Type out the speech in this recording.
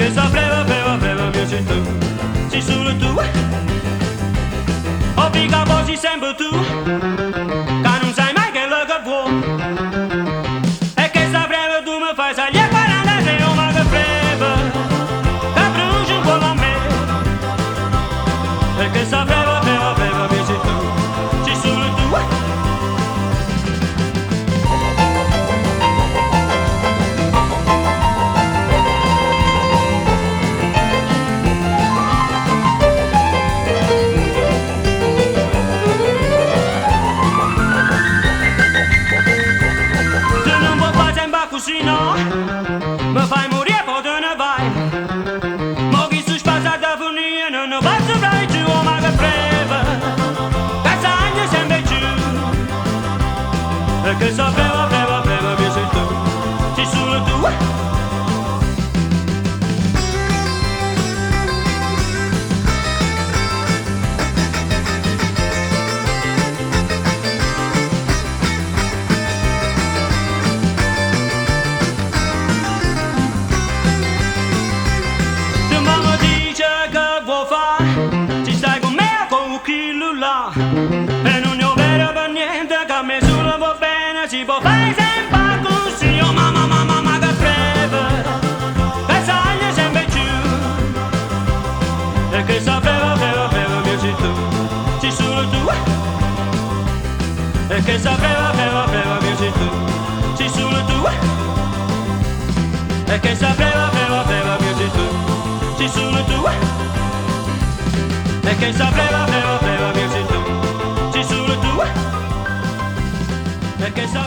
Che sta freva, freva, freva mia sei tu, sei solo tu. O fica poi sei sempre tu, che non sai mai quello che vuoi. E che sta freva tu mi fai salire a 46, oh ma che freva, che brucia un po' a me. E che sta freva, freva, freva mia sei tu, sei solo tu. Tu non puoi fare sempre così, no? Mi fai morire poi te ne vai. Ma chi si spazza da fornire non ne posso fare più, oh ma che freva, che saglia sempre giù. E che sta freva, freva, freva mia sei tu, sei solo tu. Tu mamma dice che vuoi fare, ci stai con me o con chi là. E non è vero per niente che a me solo va bene, si può fare sempre così. Oh mamma, mamma, mamma che freva, che saglia sempre giù. E che sta freva, freva, freva mia sei tu, sei solo tu. E che sta freva, freva, freva mia sei tu, sei solo tu. E che sta freva, freva, freva mia sei tu, sei solo tu. E che sta freva, freva, freva mia sei tu, sei solo tu. E che sta